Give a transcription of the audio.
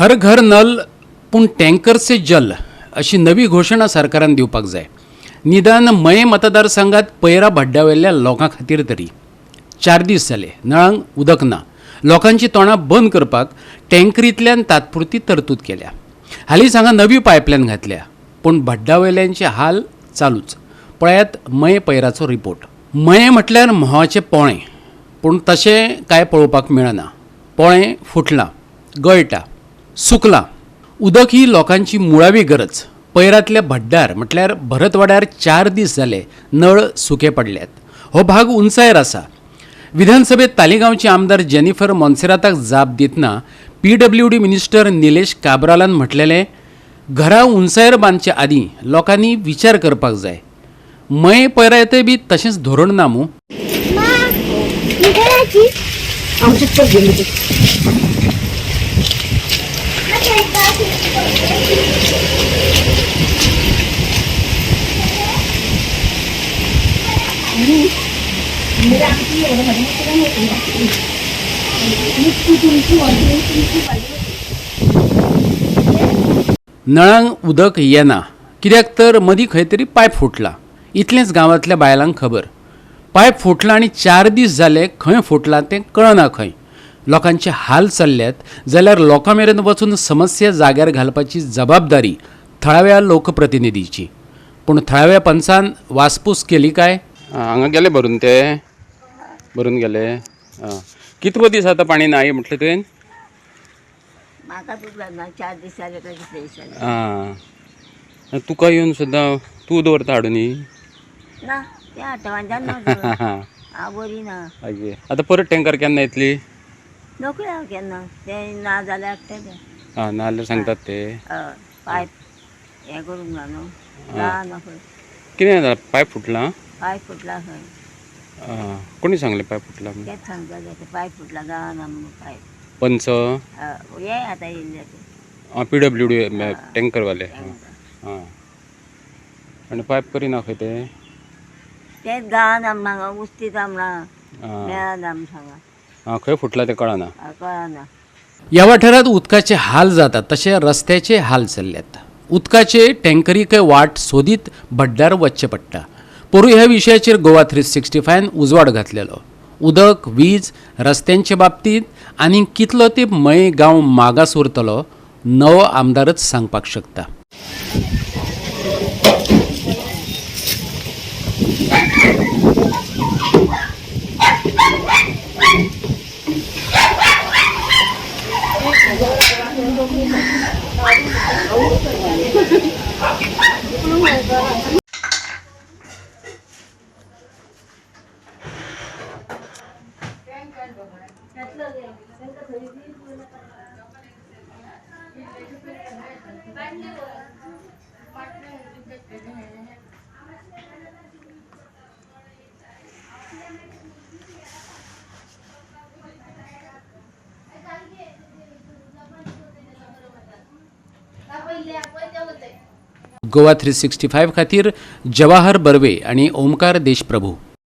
हर घर नल पूण टँकर से जल अशी नवी घोशणा सरकारान दिवपाक जाय. निदान मये मतदारसंघात पैरा भड्ड्यावेल्या लोकां खातीर तरी. 4 दीस जाले नळांक उदक ना. लोकांची तोंडां बंद करपाक टँकरींतल्यान तात्पुरती तरतूद केल्या. हालींच हांगा नवी पायपलायन घातल्या, पूण भड्डावेल्यांचे हाल चालूच. पळयात मये पैराचो रिपोर्ट. मये म्हटल्यार म्होंवाचें पोळें, पूण तशें कांय पळोवपाक मेळना. पोळें फुटलां, गळटा, सुकलां. उदक ही लोकांची मुळावी गरज. पैरांतल्या भड्डार म्हटल्यार भरतवाड्यार 4 दीस जाले नळ सुके पडल्यात. हो भाग उंचायेर आसा. विधानसभेत तालिगांवचे आमदार जेनिफर मोन्सेराताक जाप दितना PWD minister Nilesh काब्रालान म्हटलेलें, घरां उंचायेर बांदचे आदीं लोकांनी विचार करपाक जाय. मये पैरायतय बी तशेंच धोरण ना मूं? नळांक उदक येना कित्याक तर मदीं खंय तरी पायप फुटला, इतलेंच गांवांतल्या बायलांक खबर. पायप फुटला आनी 4 दीस जाले खंय फुटला तें कळना खंय. लोकांचे हाल चल्ल्यात जाल्यार लोकां मेरेन वचून समस्या जाग्यार घालपाची जबाबदारी थळाव्या लोकप्रतिनिधीची. पूण थळाव्या पंचान वासपूस केली काय? हांगा गेले भरून, ते भरून गेले. कितको दीस आतां पाणी नाही म्हटलें तुवें? म्हाका तुका 4 दीस जाले काय कितले दीस जाले. आं, तुका येवन सुद्दां तूं दवरता हाडून ही? ना, ते हाडटा म्हाज्यान. हांव बरी ना. आतां परत टँकर केन्ना येतली? नोकरी हांव केन्ना ते ना जाल्यार हाडटा ते. आं, ना जाल्यार सांगतात ते. हय, पायप हें करूंक ना न्हू, ना खंय. कितें जालां, पायप फुटलां? पायप फुटला खंय. कोणी सांगलें पायप फुटला? तेच सांगता ते, पायप फुटला गांवान म्हणून पायप. पंच हे आतां येयल्ले ते. आं, PWD टँकरवाले. आं, आनी पायप करिना खंय ते? तेच गांवान आमकां हांगा उस्तीत आमकां मेळना आमकां हांगा. आं, खंय फुटला तें कळना. कळना. ह्या वाठारांत उदकाचे हाल जातात तशे रस्त्याचे हाल चल्ल्यात. उदकाचे टँकरीकय वाट सोदीत भड्ड्यार वचचें पडटा. पोरूं ह्या विशयाचेर गोवा 365 उजवाड घातलेलो. उदक, वीज, रस्त्यांचे बाबतींत आनी कितलो तेंप मये गांव मागास उरतलो नवो आमदारच सांगपाक शकता. गोवा 365 खातीर जवाहर बर्वे आणि ओमकार देशप्रभू.